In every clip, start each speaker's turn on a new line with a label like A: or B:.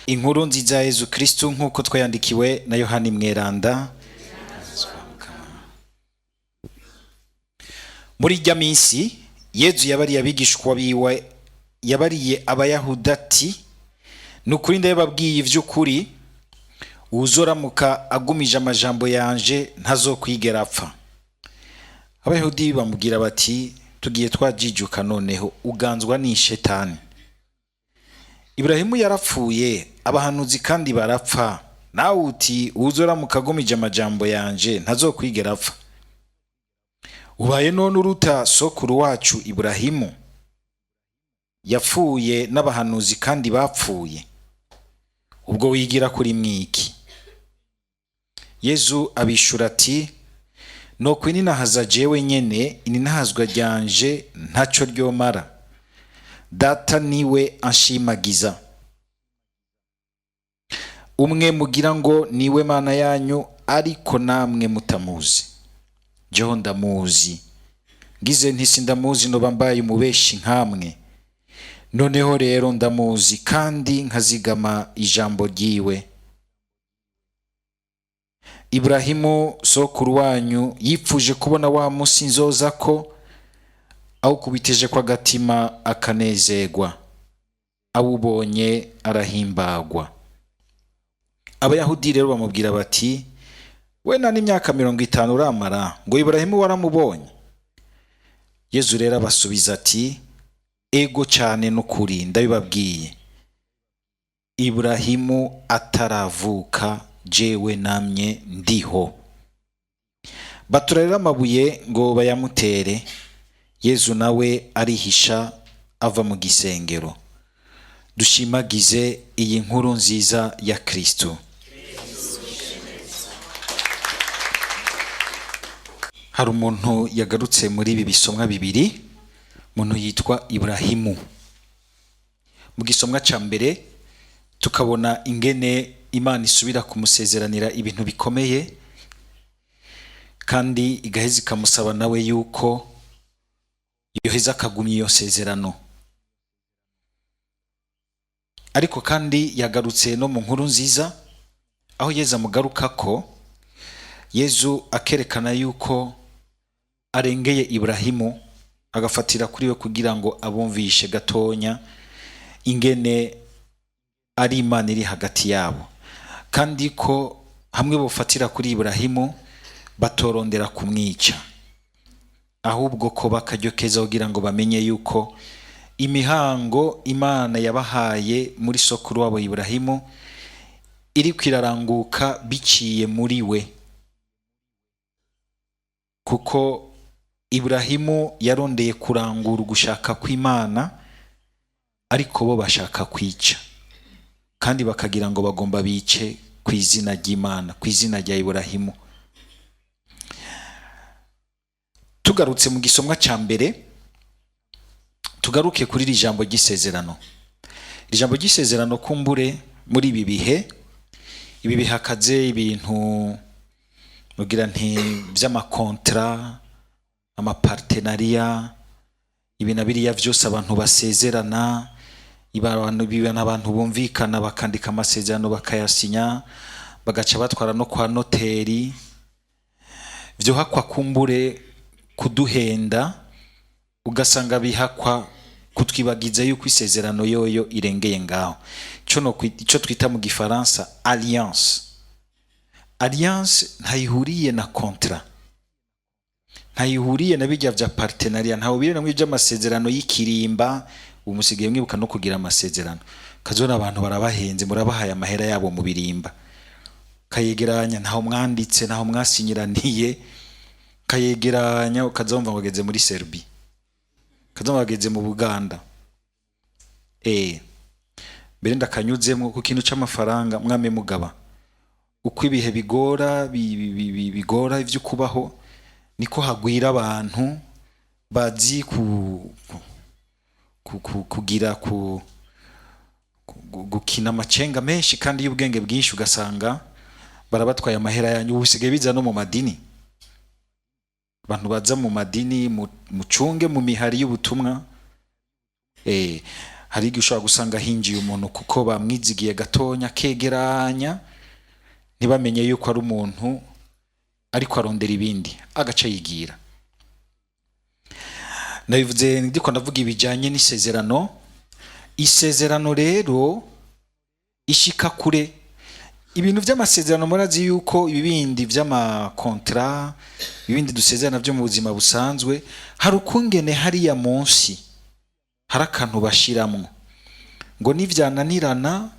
A: Inkuru nziza ya Yezu Kristu nk'uko twayandikiwe na Yohani Mweranda. Muri irya minsi Yezu yabariye abigishwa biwe, yabariye Abayahudi ati: "Ni ukuri ndabibabwiye ivy'ukuri, uwuzoramuka agumije amajambo yanje ntazokwigera apfa." Abayahudi bamubwira bati: "Tugiye twajijuka noneho, uganzwa n'ishetani. Iburahimu yarapfuye, abahanuzi kandi barapfa, nawe uti: 'Uwuzoramuka agumije amajambo yanje ntazokwigera apfa.' Ubaye none uruta sokuru wacu Iburahimu? Yapfuye n'abahanuzi kandi bapfuye. Ubwo wigira kuri mwiki?" Yezu abishura ati: "Nuko ininahaza jewe nyene, ininahazwa ryanje ntaco ryomara. Data niwe anshimagiza, umwe mugira ngo niwe Mana yanyu, ariko namwe mutamuzi. Jeho ndamuzi. Ngize nti sindamuzi, noba mbaye umubeshi nkamwe. Noneho rero ndamuzi kandi nkazigama ijambo ryiwe. Iburahimu sokuru wanyu yipfuje kubona wa musi nzoza ko, awukubitije kw'agatima akanezerwa. Awubonye arahimbagwa." Abayahudi rero bamubwira bati: "We nta n'imyaka 50 uramara, ngo Iburahimu waramubonye?" Yezu rero abasubiza ati: "Ego cyane, n'ukuri ndabibabwiye, Iburahimu ataravuka jewe namye ndiho." Batura rero amabuye ngo bayamutere. Yezu nawe arihisha ava mu gisengero. Dushimagize iyi nkuru nziza ya Kristo. Hari umuntu yagarutse muri ibi bisomwa bibiri, umuntu yitwa Iburahimu. Mu gisomwa ca mbere tukabona ingene Imana isubira kumusezeranira ibintu bikomeye, kandi igaheza ikamusaba nawe yuko yoheza akagumya iyo sezerano. Ariko kandi yagarutse no mu nkuru nziza, aho Yezu amugarukako. Yezu akerekana yuko arengeye Iburahimu, agafatira kuri we kugira ngo abumvishe gatonya ingene ari Imana iri hagati yabo, kandi ko hamwe bofatira kuri Iburahimu batorondera kumwica, ahubwo ko bakaryo keza kugira ngo bamenye yuko imihango Imana yabahaye muri sokuru wabo Iburahimu iri kwiraranguka biciye muri we, kuko Iburahimu yarondeye kurangura ugushaka kw'Imana, ariko bo bashaka kwica, kandi bakagira ngo bagomba bice ku izina ry'Imana, ku izina rya Iburahimu. Tugarutse mu gisomwa ca mbere, tugaruke kuri iri jambo ry'isezerano. Iri jambo ry'isezerano kumbure muri ibi bihe, ibi bihakaze ibintu mugira nti vy'amakontra, amapartenariya, ibi na biriya vyose abantu basezerana, ibi abantu bumvikana bakandika amasezerano bakayasinya, bagaca batwara no kwa noteri, vyohakwa kumbure kuduhenda, ugasanga bihakwa kutwibagiza yuko isezerano yoyo irengeye ngaho. Ico twita mu gifaransa alliance. Alliance ntayihuriye na contrat, ntayihuriye na bijya vya partenariat, ntahuriye na by'amasezerano y'ikirimba. Ubu musigaye mwibuka no kugira amasezerano, kazona abantu barabahenze, murabahaye amahera yabo mu birimba, kayegeranya ntaho mwanditse, ntaho mwasinyiraniye, kayegeranya ukazumva ngo ageze muri Serbie, ukazumva ageze mu Buganda. Mbere ndakanyuzemo ku kintu c'amafaranga, mwame mugaba uko ibihe bigora, bigora ivyo kubaho, niko hagwira abantu bazi kugira gukina amacenga menshi kandi y'ubwenge bwinshi, ugasanga barabatwaye amahera yanyu. Ubu bisigaye biza no mu madini, abantu baza mu madini, mucunge mu mihari y'ubutumwa. Hari igihe ushobora gusanga hinjiye umuntu kuko bamwizigiye gatonya, kegeranya, ntibamenye yuko ari umuntu ariko arondera ibindi, agaca yigira. Nabivuze ndiko ndavuga ibijyanye n'isezerano. Isezerano rero ishika kure. Ibintu by'amasezerano, murazi yuko ibibindi by'amakontra, ibindi dusezerana byo mu buzima busanzwe, hari ukungene hariya munsi hari akantu bashiramwo ngo nivyananirana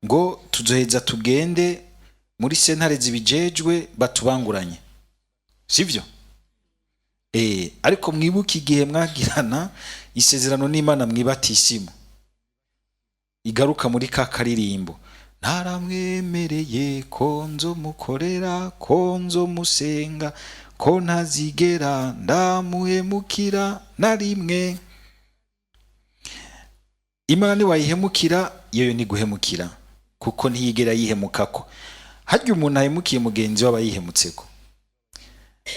A: ngo tuzoheza tugende muri sentare zibijejwe batubanguranye, sivyo? Ariko mwibuke igihe mwagirana isezerano n'Imana mwibatisimu, igaruka muri ka karirimbo: "Ntaramwemereye ko nzomukorera, ko nzomusenga, ko ntazigera ndamuhemukira na rimwe." Imana niwayihemukira, yoyo ntiguhemukira, kuko ntiyigera yihemukako. Harya umuntu ahemukiye mugenzi we aba yihemutseko,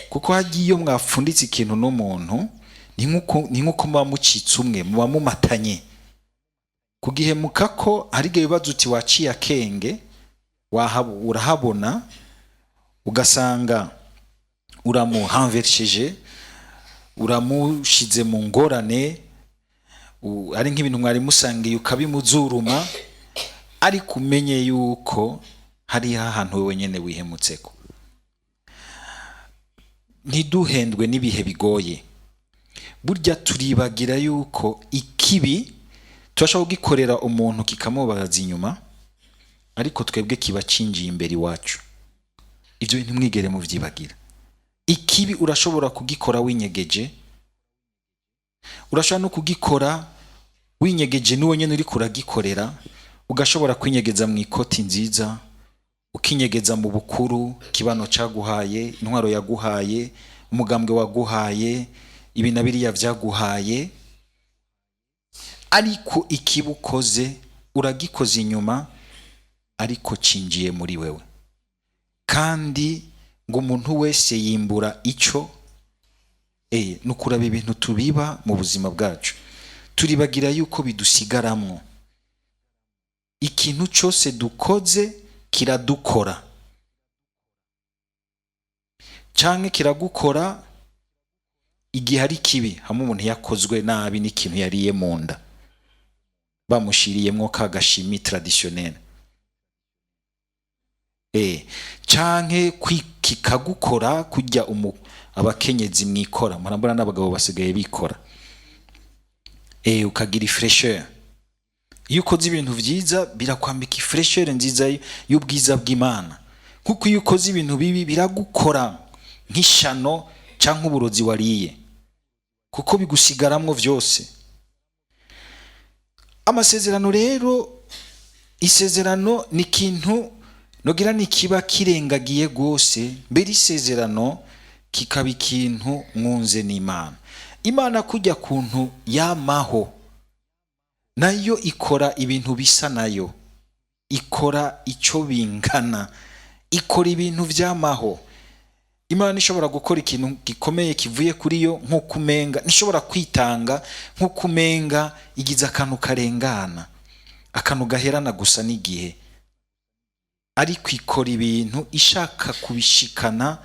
A: kuko harya iyo mwapfunditse ikintu n'umuntu ni nk'uko muba mucitse umwe, muba mumatanye. Kugihemuka ko hari igihe bibaza uti waciye akenge, urahabona, ugasanga uramuhanversheje, uramushize mu ngorane, ari nk'ibintu mwari musangiye ukabimuzuruma. Ariko umenye yuko hariho ahantu wewe nyene wihemutseko. Ntiduhendwe n'ibihe bigoye. Burya turibagira yuko ikibi turashobora kugikorera umuntu kikamubaza inyuma, ariko twebwe kiba cinjiye imbere iwacu. Ibyo bintu mwigere muvyibagira. Ikibi urashobora kugikora winyegeje, urashobora no kugikora winyegeje n'uwo nyene uriko uragikorera. Ugashobora kwinyegeza mu ikoti nziza, ukinyegeza mu bukuru kibano caguhaye, intwaro yaguhaye, umugambwe waguhaye, ibi na biriya vyaguhaye, ariko ikibi ukoze uragikoze inyuma, ariko cinjiye muri wewe. Kandi ngo umuntu wese yimbura ico. Ni ukuraba ibintu tubiba mu buzima bwacu, turibagira yuko bidusigaramwo. Ikintu cyose dukoze kiradukora canke kiragukora igihe ari kibi. Hamwe umuntu yakozwe nabi n'ikintu yariye mu nda, bamushiriyemwo ka gashimi traditionnel, canke kikagukora kurya abakenyezi mwikora. Murambona n'abagabo basigaye bikora, ukagira ifraîcheur. Iyo ukoze ibintu vyiza birakwambika ifraîcheur nziza y'ubwiza bw'Imana, kuko iyo ukoze ibintu bibi biragukora nk'ishano canke uburozi wariye, kuko bigusigaramwo vyose. Amasezerano rero, isezerano ni ikintu nogira ni kiba kirengagiye rwose. Mbere isezerano kikaba ikintu mwunze n'Imana. Imana kujya kuntu yamaho, nayo ikora ibintu bisa nayo, ikora icyo bingana, ikora ibintu byamaho. Imana ishobora gukora ikintu gikomeye kivuye kuri yo, nk'uko umenga ntishobora kwitanga, nk'uko umenga igize akantu karengana, akantu gaherana gusa n'igihe, ariko ikora ibintu ishaka kubishikana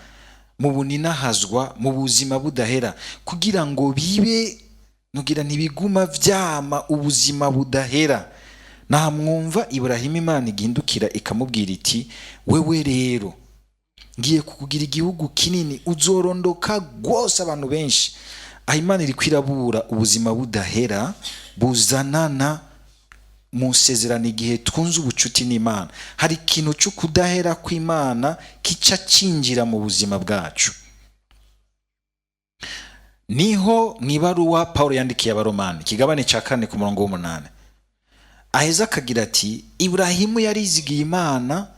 A: mu buninahazwa, mu buzima budahera, kugira ngo bibe nugira ntibiguma vyama ubuzima budahera. Namwumva Iburahimu, Imana igindukira ikamubwira iti: "Wewe rero ngiye kukugira igihugu kinini, uzorondoka rwose abantu benshi." Aho Imana iri kwirabura ubuzima budahera buzanana mu nsezerano. Igihe twunze ubucuti n'Imana, hari ikintu cyo kudahera kw'Imana kica cinjira mu buzima bwacu. Niho mu ibaruwa Paul yandikiye Abaromani, ikigabane cya 4 ku murongo w'8, aheza akagira ati: "Iburahimu yarizigiye Imana,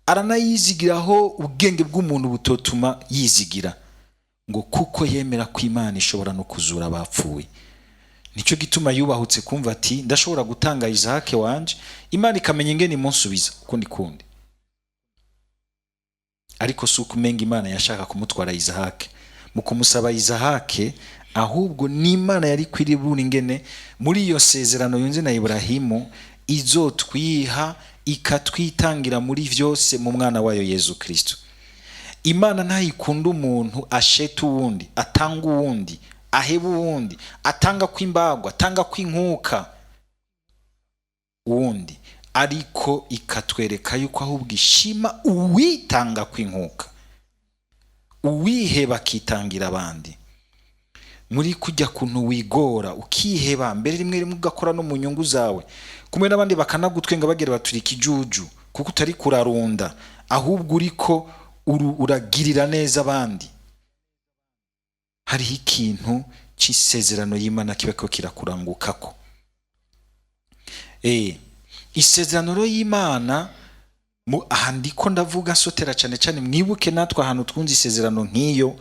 A: aranayizigiraho ubwenge bw'umuntu butotuma yizigira, ngo kuko yemera ko Imana ishobora no kuzura abapfuye. Nicyo gituma yubahutse kumva ati: 'Ndashobora gutanga Isahake wanje, Imana ikamenya ingene imunsubiza ukundi kundi.'" Ariko si uko umenga Imana yashaka kumutwara Isahake. Mu kumusaba Isahake, Ahubwo n'Imana yari kwiribura ingene muri iyo sezerano yunze na Iburahimu izotwiha ikatwitangira muri vyose mu mwana wayo Yezu Kristo. Imana ntayikunda umuntu asheta uwundi, atanga uwundi, aheba uwundi, atanga kw'imbagwa, atanga kw'inkuka uwundi, ariko ikatwereka yuko ahubwo ishima uwitanga kw'inkuka, uwiheba akitangira abandi. Muri kujya kuntu wigora ukiheba, mbere rimwe rimwe ugakora no mu nyungu zawe, kumwe n'abandi bakanagutwenga bagira baturika ijuju kuko utari kurarunda, ahubwo uriko uragirira neza abandi. Hariho ikintu c'isezerano y'Imana kiba ko kirakurangukako. Isezerano rero y'Imana aha ndiko ndavuga sotera cyane cyane, mwibuke natwe ahantu twunze isezerano nk'iyo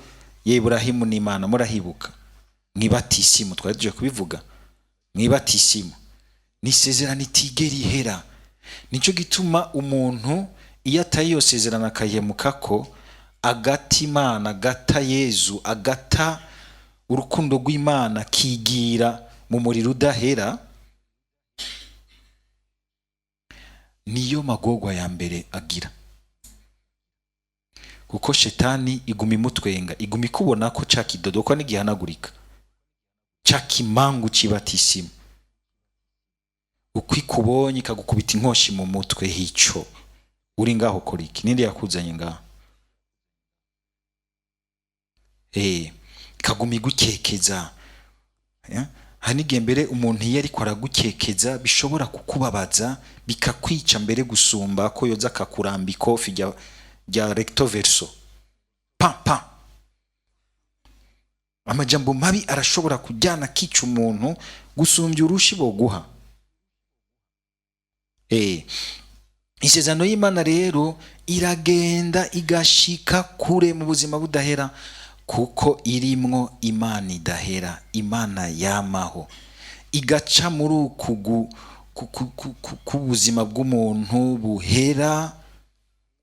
A: ya Iburahimu n'Imana, murahibuka mwibatisimu, twari tuje kubivuga mwibatisimu. Ni isezerano itigera ihera. Nico gituma umuntu iyo ataye iyo sezerano akayihemukako, agata Imana, agata Yezu, agata urukundo rw'Imana, kigira mu muriro udahera, niyo magorwa ya mbere agira. Kuko shetani iguma imutwenga, iguma ikubona ko ca kidodoka n'igihanagurika, ca kimangu cibatisimu, uko ikubonye ikagukubita inkoshi mu mutwe, hico uri ngaho ukora iki? Ninde yakuzanye ngaho? Ikaguma igukekeza. Hari n'igihe mbere umuntu iyo ariko aragukekeza bishobora kukubabaza bikakwica mbere gusumba ko yoza akakuramba ikofi rya recto verso, pa pa. Amajambo mabi arashobora kujyana akica umuntu gusumbya urushi boguha. Isezerano y'Imana rero iragenda igashika kure mu buzima budahera, kuko irimwo Imana idahera, Imana yamaho, igaca muri uku kubuzima bw'umuntu buhera,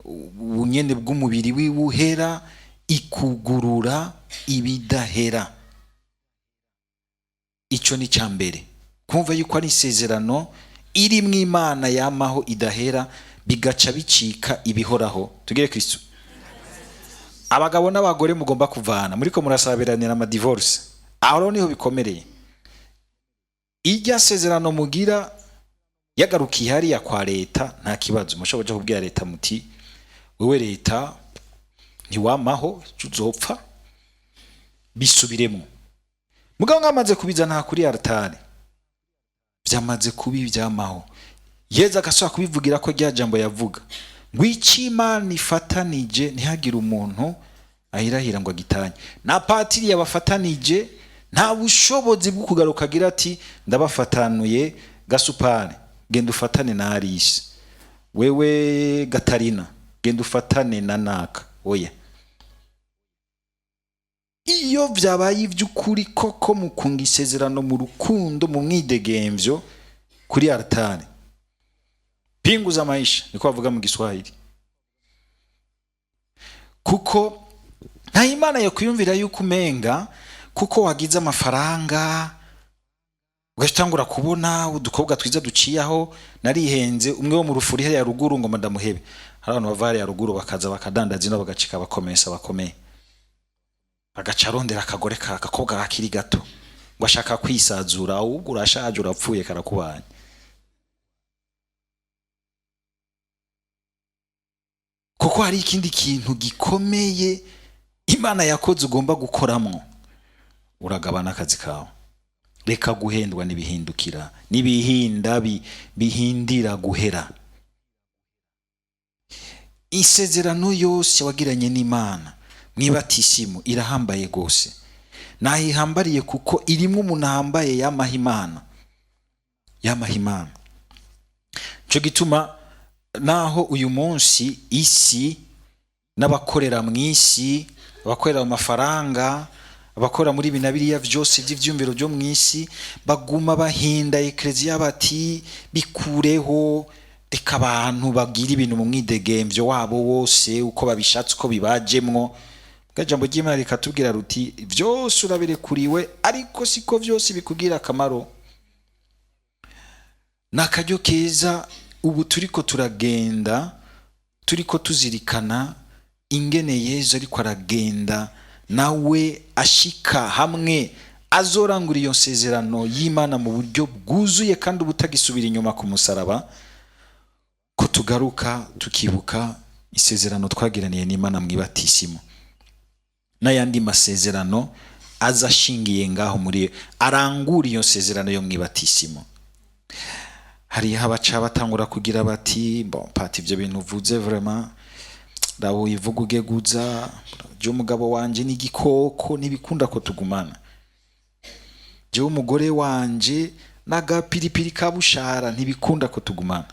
A: ubunyene bw'umubiri wiwuhera, ikugurura ibidahera. Ico ni ca mbere, kumva yuko ari isezerano irimwo Imana yamaho idahera, bigaca bicika ibihoraho. Tugire Kristo. Abagabo n'abagore mugomba kuvana, muriko murasabiranira ama divorce, aho niho bikomereye. Irya sezerano mugira yagarukiye hariya kwa leta, nta kibazo, mushobora kuja kubwira leta muti wewe leta ntiwamaho uzopfa, bisubiremo. Mugabo mwamaze kubizana kuri altare, byamaze kuba ibyamaho. Yezu agasubira kubivugira ko rya jambo yavuga ngo icyo Imana ifatanije ntihagire umuntu ahirahira ngo agitanye. Na patiri yabafatanije nta bushobozi bwo kugaruka agira ati ndabafatanuye Gasupari, genda ufatane na Alice, wewe Gatarina genda ufatane na naka. Oya, iyo vyabaye ivy'ukuri koko mukunga isezerano mu rukundo, mu mwidegemvyo kuri altare, pinguza maisha, niko bavuga mu Giswahili. Kuko nta Imana yo kwiyumvira yuko umenga kuko wagize amafaranga ugatangura kubona udukobwa twiza duciyaho, narihenze umwe wo mu rufuri hariya ruguru ngo madamuhebe. Hari abantu bava hariya ruguru bakaza bakadandaza ino, bagacika bakomesa bakomeye, agaca arondera akagore kakakobwa kakiri gato ngo ashaka kwisazura, ahubwo urashaje urapfuye karakubanye. Kuko hari ikindi kintu gikomeye Imana yakoze ugomba gukoramwo, uragabana akazi kawe. Reka guhendwa n'ibihindukira, n'ibihinda bihindira guhera. Isezerano yose wagiranye n'Imana mwibatisimu irahambaye gose. Nahihambariye kuko irimwo umuntu ahambaye yamaha Imana, yamaha Imana. Nico gituma naho uyu munsi isi n'abakorera mw'isi, abakorera mu mafaranga, abakora muri ibi na biriya vyose vy'ivyumviro vyo mw'isi, baguma bahinda ekleziya bati bikureho, reka abantu bagira ibintu mu mwidegemvyo wabo wose uko babishatse, uko bibajemwo. Ijambo ry'Imana rikatubwira ruti vyose urabirekuriwe, ariko siko vyose bikugira akamaro. Ni akaryo keza ubu turiko turagenda, turiko tuzirikana ingene Yezu ariko aragenda nawe ashika hamwe azorangura iyo nsezerano y'Imana mu buryo bwuzuye kandi ubutagisubira inyuma ku musaraba, ko tugaruka tukibuka isezerano twagiraniye n'Imana mu ibatisimo n'ayandi masezerano aza ashingiye ngaho muri arangura iyo nsezerano yo mu ibatisimo. Hariho abaca batangura kugira bati bon pati, ibyo bintu uvuze vraiment rabo ivuga ugeguza, je umugabo wanje ni igikoko ntibikunda ko tugumana, jewe umugore wanje n'agapiripiri kabushara ntibikunda ko tugumana.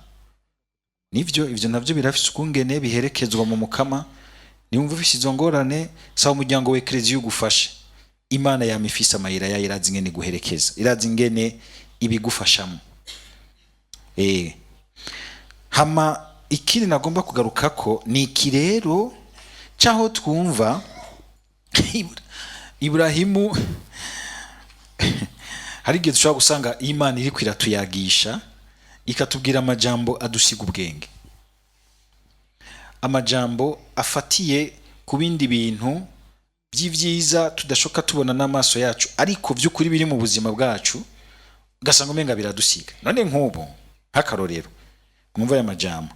A: Nivyo, ivyo navyo birafise ukungene biherekezwa mu mukama. Niwumva ufise izo ngorane, saba umuryango wa ekleziya ugufashe. Imana yama ifise amayira yayo, irazi ingene iguherekeza, irazi ingene ibigufashamo. Hama ikindi nagomba kugarukako ni iki rero cyaho twumva Iburahimu. Hari igihe dushobora gusanga Imana iriko iratuyagisha ikatubwira amajambo adusiga ubwenge, amajambo afatiye ku bindi bintu by'ibyiza tudashoka tubona n'amaso yacu, ariko by'ukuri biri mu buzima bwacu, ugasanga umenga biradusiga. None nk'ubu nk'akarorero, mwumva aya majambo,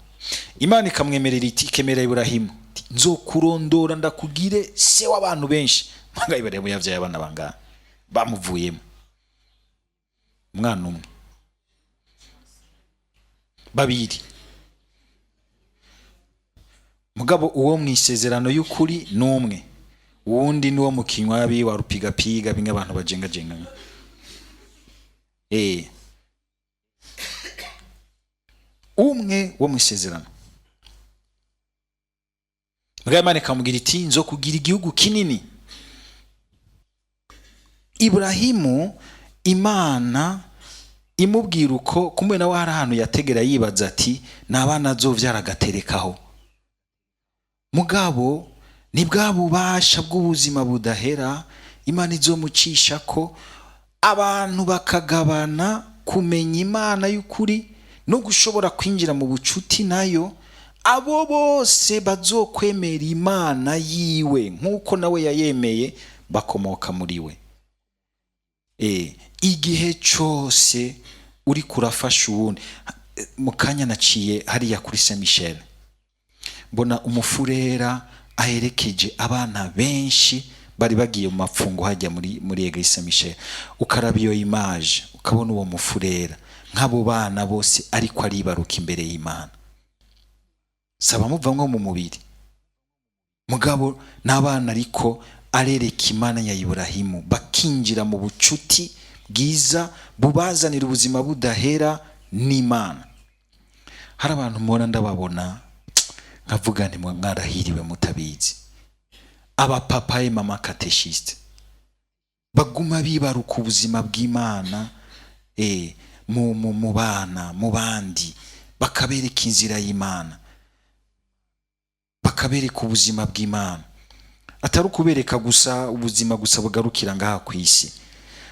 A: Imana ikamwemerera iti, ikemerera Iburahimu iti, nzokurondora ndakugire se w'abantu benshi. Mwanga Iburahimu yavyaye abana bangahe bamuvuyemo? Umwana umwe, babiri. Mugabo uwo mu isezerano y'ukuri ni umwe, uwundi ni uwo mu kinywabi wa rupigapiga, bimwe abantu bajengajenga. Umwe wo mu isezerano. Mugabo Imana ikamubwira iti nzokugira igihugu kinini. Iburahimu Imana imubwira uko, kumbe nawe hari ahantu yategera yibaza ati n'abana azovyara agaterekaho. Mugabo ni bwa bubasha bw'ubuzima budahera Imana izomucisha ko abantu bakagabana kumenya Imana y'ukuri no gushobora kwinjira mu bucuti nayo. Abo bose bazokwemera Imana yiwe nk'uko nawe yayemeye bakomoka muri we. Igihe cyose uri kurafasha uwundi. Mu kanya naciye hariya kuri Saint Michel, mbona umufurera aherekeje abana benshi bari bagiye mu mapfungo hajya muri Eglise Saint Michel. Ukaraba iyo image, ukabona uwo mufurera nk'abo bana bose ariko aribaruka imbere y'Imana. Saba muvamwo mu mubiri, mugabo n'abana ariko arereka Imana ya Iburahimu, bakinjira mu bucuti bwiza bubazanira ubuzima budahera n'Imana. Hari abantu mbona ndababona nkavuga nti mwarahiriwe mutabizi. Abapapa et mama catéchiste baguma bibaruka ubuzima bw'Imana mu bana, mu bandi, bakabereka inzira y'Imana, bakabereka ubuzima bw'Imana, atari ukubereka gusa ubuzima gusa bugarukira ngaha ku isi.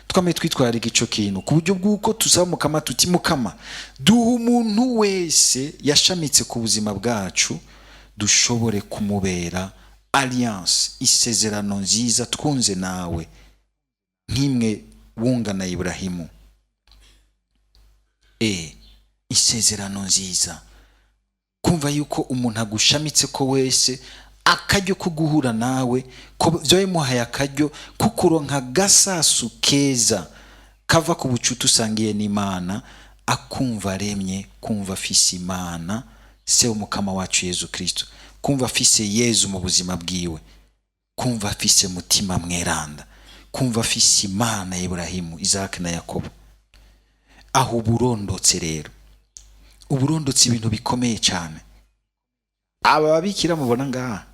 A: Twame twitwararika ico kintu ku buryo bw'uko tusaba Mukama tuti Mukama duha umuntu wese yashamitse ku buzima bwacu dushobore kumubera alliance, isezerano nziza twunze nawe nk'imwe wungana Iburahimu. Isezerano nziza, kumva yuko umuntu agushamitse ko wese akaryo ko guhura nawe, ko byamuhaye akaryo ko kuronka gasasu keza kava ku bucuti usangiye n'Imana, akumva aremye, kumva afise Imana se w'Umukama wacu Yezu Kristo, kumva afise Yezu mu buzima bwiwe, kumva afise mutima mweranda, kumva afise Imana ya Iburahimu, Isaac na Yakobo. Aho uburondotse rero, uburondotse ibintu bikomeye cyane. Aba babikira mubona ngaha,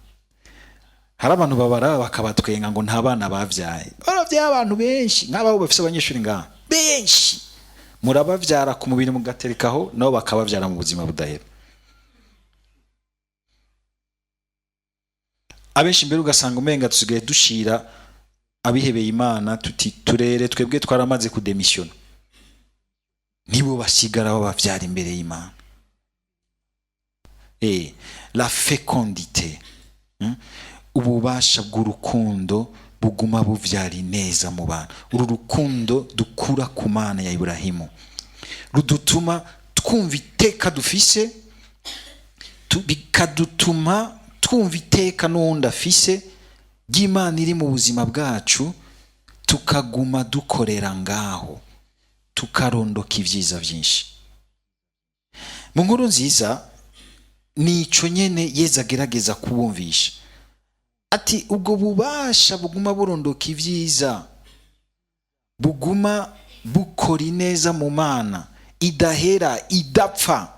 A: hari abantu babara bakabatwenga ngo nta bana bavyaye. Baravyaye abantu benshi, nk'abo bafise abanyeshuri ngaha benshi, murabavyara ku mubiri mugaterekaho, nabo bakabavyara mu buzima budahera. Abenshi mbere ugasanga umenga dusigaye dushira abihebeye Imana tuti turere twebwe twaramaze kudemisiona, nibo basigara babavyara imbere y'Imana. La fécondité, ububasha bw'urukundo buguma buvyara ineza mu bantu. Uru rukundo dukura ku Mana ya Iburahimu rudutuma twumva iteka dufise, bikadutuma twumva iteka n'uwundi afise ry'Imana iri mu buzima bwacu, tukaguma dukorera ngaho, tukarondoka ibyiza byinshi. Mu nkuru nziza nico nyene Yezu agerageza kubumvisha, ati ubwo bubasha buguma burondoka ibyiza, buguma bukora ineza mu Mana idahera idapfa,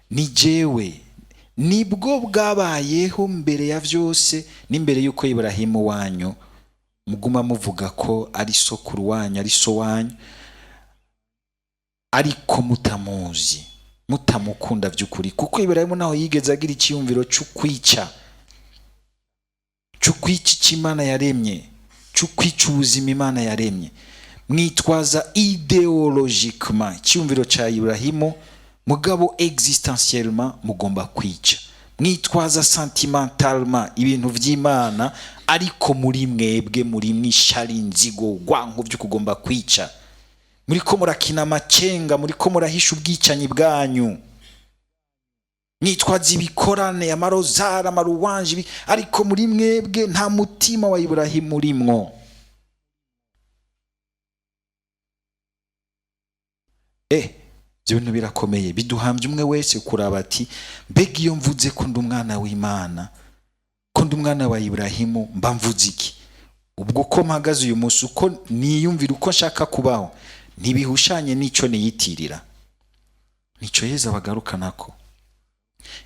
A: ni jewe, nibwo bwabayeho mbere ya vyose n'imbere y'uko Iburahimu wanyu muguma muvuga ko ari sokuru wanyu, ari so wanyu, ariko mutamuzi, mutamukunda by'ukuri. Kuko Iburahimu naho yigeze agira icyiyumviro cy'ukwica, cy'ukwica icyo Imana yaremye, cy'ukwica ubuzima Imana yaremye. Mwitwaza idéologiquement icyiyumviro cya Iburahimu, mugabo existentiellement mugomba kwica. Mwitwaza sentimentalement ibintu by'Imana, ariko muri mwebwe muri mwishari, inzigo, urwango byo kugomba kwica. Muriko murakina amacenga, muriko murahisha ubwicanyi bwanyu. Mwitwaza ibikorane, amarozari, amaruwanje, ariko muri mwebwe nta mutima wa Iburahimu urimwo. Ibyo bintu birakomeye, biduhambye umwe wese kuraba ati mbega iyo mvuze ko ndi umwana w'Imana, ko ndi umwana wa Iburahimu, mba mvuze iki? Ubwo uko mpagaze uyu munsi, uko niyumvira, uko nshaka kubaho, ntibihushanye n'icyo niyitirira. Nico Yezu abagarukanako.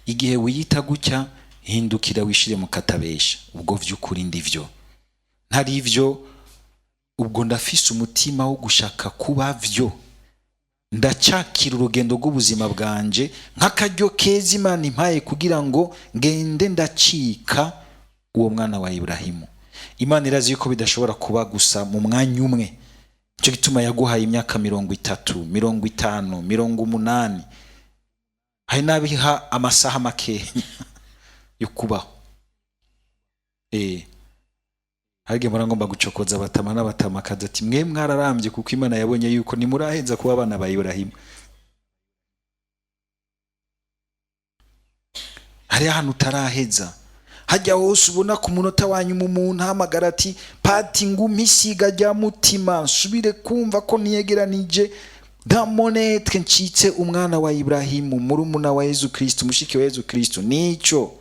A: Igihe wiyita gutya, hindukira wishire mu katabesha, ubwo vy'ukuri ndivyo, ntari ivyo, ubwo ndafise umutima wo gushaka kuba vyo, ndacakira urugendo rw'ubuzima bwanje nk'akaryo keza Imana impaye kugira ngo ngende ndacika uwo mwana wa Iburahimu. Imana irazi yuko bidashobora kuba gusa mu mwanya umwe, nicyo gituma yaguhaye imyaka 30, 50, 80, hari n'abiha amasaha makeya yo kubaho. Harya murangomba gucokoza abatama n'abatamakazi ati mwe mwararambye kuko Imana yabonye yuko ntimuraheza kuba abana ba Iburahimu. Hari ahantu utaraheza, hajya hose ubona ku munota wa nyuma umuntu ahamagara ati pati ngumpe isiga rya mutima nsubire kumva ko niyegeranije damonetre ncitse umwana wa Iburahimu, murumuna wa Yezu Kristo, mushiki wa Yezu Kristo. Nico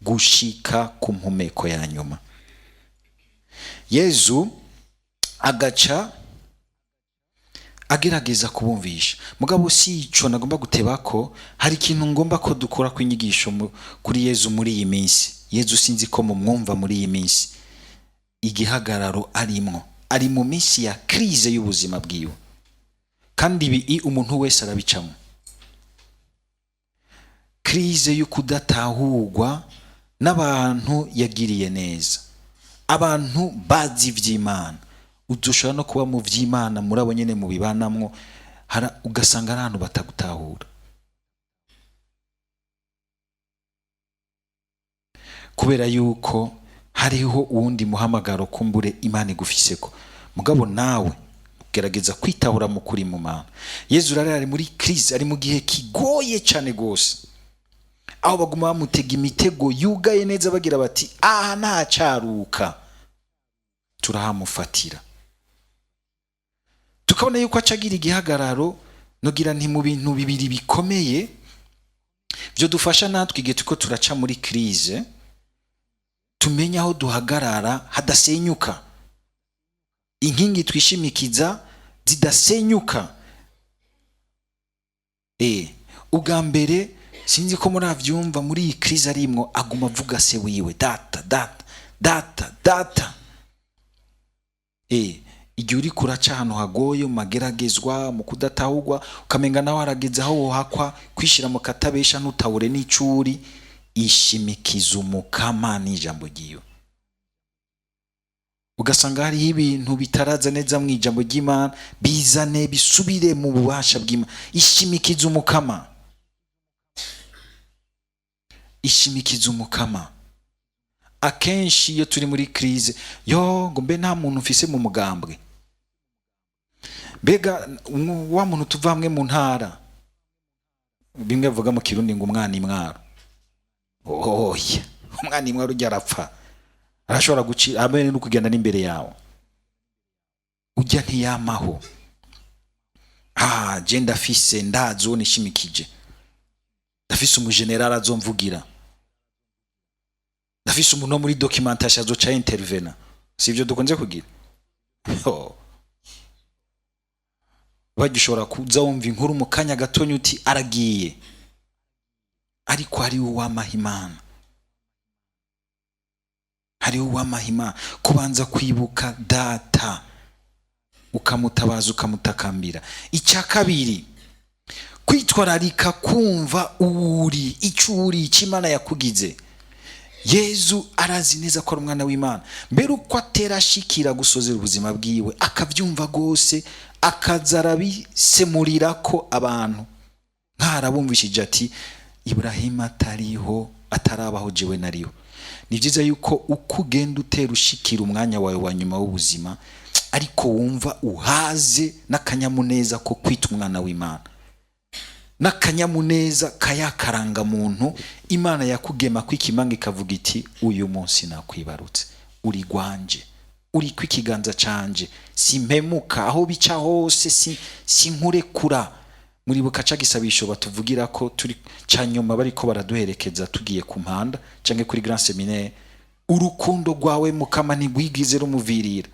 A: gushika ku mpumeko ya nyuma. Yezu agaca agerageza kubumvisha, mugabo si ico nagomba guteba ko hari ikintu ngomba ko dukora ku inyigisho kuri Yezu muri iyi minsi. Yezu sinzi ko mumwumva muri iyi minsi, igihagararo arimwo, ari mu minsi ya crise y'ubuzima bwiwe, kandi ibi umuntu wese arabicamo. Crise yo kudatahurwa n'abantu yagiriye neza, abantu bazi ivy'Imana. Udushobora no kuba mu vy'Imana muri abo nyene mubibanamwo, ugasanga ari ahantu batagutahura, kubera yuko hariho uwundi muhamagaro kumbure Imana igufiseko, mugabo nawe gerageza kwitahura mu kuri mu Mana. Yezu rero ari muri crise, ari mu gihe kigoye cane gose, aho baguma bamutega imitego yugaye neza, bagira bati aha ntacaruka, turahamufatira. Tukabona yuko acagira igihagararo, nogira nti mu bintu bibiri bikomeye byo dufasha natwe igihe turiko turaca muri crise, tumenye aho duhagarara hadasenyuka, inkingi twishimikiza zidasenyuka. Ubwa mbere sinzi ko muravyumva, muri iyi crise arimwo aguma avuga se wiwe, data, data, data, data. Igihe uri kuraca ahantu hagoye, mu mageragezwa, mu kudatahurwa, ukamenga nawe harageze aho wohakwa kwishira mu katabesha ntutahure n'icuri, Ishimikiza Umukama n'ijambo ryiwe. Ugasanga hariho ibintu bitaraza neza mu ijambo ry'Imana, bizane bisubire mu bubasha bw'Imana. Ishimikiza Umukama, ishimikiza Umukama. Akenshi iyo turi muri crise, yo ngo mbe nta muntu mfise mu mugambwe, mbega wa muntu tuva hamwe mu ntara, bimwe bavuga mu Kirundi ngo umwana imwaro. Oya, umwana imwaro ujya arapfa, arashobora gucira hamwe no kugenda n'imbere yawe, ujya ntiyamaho. Ah, je ndafise, ndazi uwo nishimikije, ndafise umujenerali azomvugira, ndafise umuntu wo muri documentation azoca intervena. Si ibyo dukunze kugira? Oh. Bagishobora kuza wumva inkuru mu kanya gatonya uti aragiye, ariko hariho uwamaha Imana, hariho uwamaha Imana. Kubanza kwibuka Data, ukamutabaza, ukamutakambira. Icya kabiri, kwitwararika kumva uwuri, icyo uri, icyo Imana yakugize. Yezu arazi neza ko ari umwana w'Imana. Mbere uko atera ashikira gusozera ubuzima bwiwe, akabyumva rwose, akaza arabisemurira ko abantu nkarabumvishije ati Ibrahima atariho, atarabaho, jewe nariho. Ni byiza yuko uko ugenda utera ushikira umwanya wawe wa nyuma w'ubuzima, ariko wumva uhaze n'akanyamuneza ko kwita umwana w'Imana, n'akanyamuneza kayakarangamuntu Imana yakugema kwikimanga, ikavuga iti uyu munsi nakwibarutse, uri gwanje, uri kw'ikiganza canje, simpemuka, aho bica hose sinkurekura. Muribuka ca gisabisho batuvugira ko turi ca nyuma bariko baraduherekeza tugiye ku mpanda canke kuri grand séminaire: urukundo rwawe Mukama ntigwigize rumuvirira.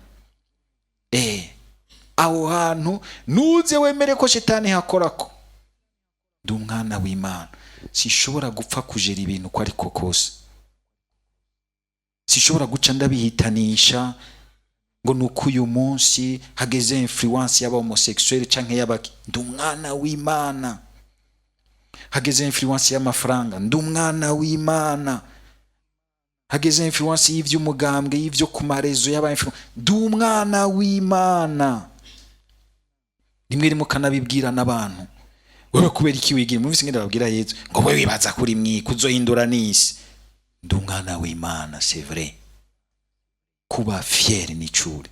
A: Aho hantu nuze wemere ko shetani hakorako. Ndi umwana w'Imana, sinshobora gupfa kujera ibintu uko ariko kose, sinshobora guca ndabihitanisha ngo nuko uyu munsi hageze influence y'aba homosexuel canke y'abaki. Ndi umwana w'Imana. Hageze influence y'amafaranga, ndi umwana w'Imana. Hageze influence y'ivy'umugambwe, y'ivyo ku marezo y'aba influence, ndi umwana w'Imana. Rimwe rimwe ukanabibwira n'abantu: wewe kubera iki wigira? Muvise ngende babwira Yezu ngo wewe wibaza kuri mwiko uzohindura n'isi. Ndi umwana w'Imana, c'est vrai. Kuba fier n'icuri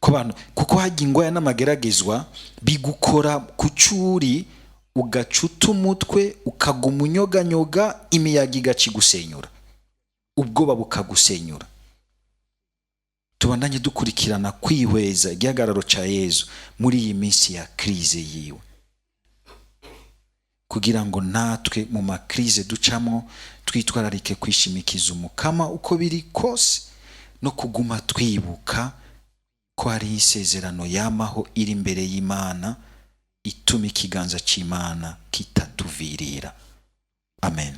A: ko abantu, kuko hajya ingwaya n'amageragezwa bigukora ku curi, ugacuta umutwe, ukaguma unyoganyoga, imiyaga igaca igusenyura, ubwoba bukagusenyura. Tubandanye dukurikirana kwihweza igihagararo ca Yezu muri iyi minsi ya crise yiwe, kugira ngo natwe mu ma crises ducamo twitwararike kwishimikiza Umukama uko biri kose, no kuguma twibuka ko hari isezerano yamaho iri imbere y'Imana ituma ikiganza cy'Imana kitatuvirira. Amen.